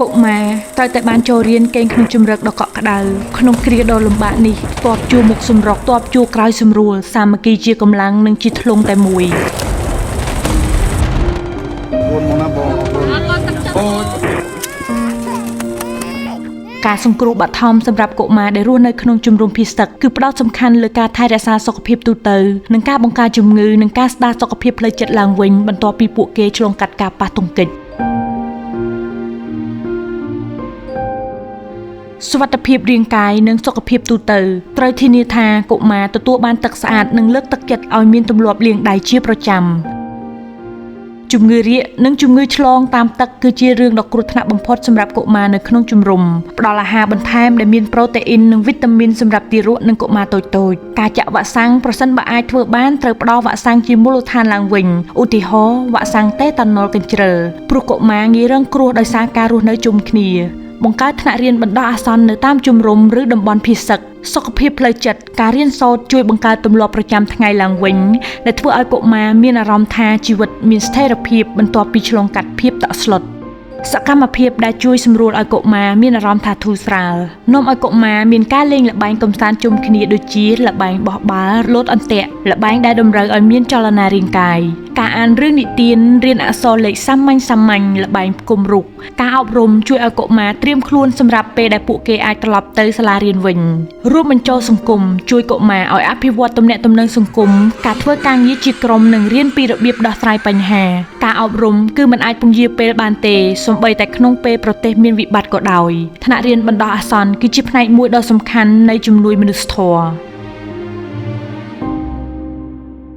កុមារត្រូវតែបានចូលរៀនគេងក្នុងជម្រកដ៏កក់ក្ដៅក្នុងគ្រាដ៏លំបាកនេះទ័ពជួរមុខសម្រុកទ័ពជួរក្រោយសម្រួលសាមគ្គីជាកម្លាំងនិងជាធ្លុងតែមួយ មកណាបងអូ ការសង្គ្រោះបឋមសម្រាប់កុមារដែលរស់នៅក្នុងជំរំភៀសទឹកគឺផ្ដោតសំខាន់លើការថែរក្សាសុខភាពទូទៅនិងការបង្ការជំងឺនិងការស្ដារសុខភាពផ្លូវចិត្តឡើងវិញបន្ទាប់ពីពួកគេឆ្លងកាត់ការប៉ះទង្គិចសុវត្ថិភាពរាងកាយនិងសុខភាពទូទៅត្រូវធានាថាកុមារទទួលបានទឹកស្អាតនិងលើកទឹកចិត្តឲ្យមានទម្លាប់លាងដៃជាប្រចាំជំងឺរាកនិងជំងឺឆ្លងតាមទឹកគឺជារឿងដ៏គ្រោះថ្នាក់បំផុតសម្រាប់កុមារនៅក្នុងជំរំផ្ដល់អាហារបន្ថែមដែលមានប្រូតេអ៊ីននិងវីតាមីនសម្រាប់ទារកនិងកុមារតូចៗការចាក់វ៉ាក់សាំងប្រសិនបើអាចធ្វើបានត្រូវផ្ដល់វ៉ាក់សាំងជាមូលដ្ឋានឡើងវិញឧទាហរណ៍វ៉ាក់សាំងតេតាណុលកញ្ជ្រឹលព្រោះកុមារងាយរងគ្រោះដោយសារការរស់នៅជុំគ្នាបង្កើតថ្នាក់រៀនបណ្ដោះអាសន្ននៅតាមជំរំឬតំបន់ភៀសសឹកសុខភាពផ្លូវចិត្តការរៀនសូត្រជួយបង្កើតទម្លាប់ប្រចាំថ្ងៃឡើងវិញដែលធ្វើឲ្យកុមារមានអារម្មណ៍ថាជីវិតមានស្ថិរភាពបន្ទាប់ពីឆ្លងកាត់ភាពតក់ស្លុតសកម្មភាពដែលជួយសម្រួលឲ្យកុមារមានអារម្មណ៍ថាធូរស្រាលនាំឲ្យកុមារមានការលេងល្បែងកម្សាន្តជុំគ្នាដូចជាល្បែងបោះបាល់លោតអន្ទាក់ល្បែងដែលតម្រូវឲ្យមានចលនារាងកាយការអានរឿងនិទានរៀនអក្សរលេខសាមញ្ញៗល្បែងផ្គុំរូបការអប់រំជួយឲ្យកុមារត្រៀមខ្លួនសម្រាប់ពេលដែលពួកគេអាចត្រឡប់ទៅសាលារៀនវិញរួមបញ្ចូលសង្គមជួយកុមារឲ្យអភិវឌ្ឍទំនាក់ទំនងសង្គមការធ្វើការងារជាក្រុមនិងរៀនពីរបៀបដោះស្រាយបញ្ហាការអប់រំគឺមិនអាចពន្យាពេលបានទេសូម្បីតែក្នុងពេលប្រទេសមានវិបត្តិក៏ដោយថ្នាក់រៀនបណ្ដោះអាសន្នគឺជាផ្នែកមួយដ៏សំខាន់នៃជំនួយមនុស្សធម៌។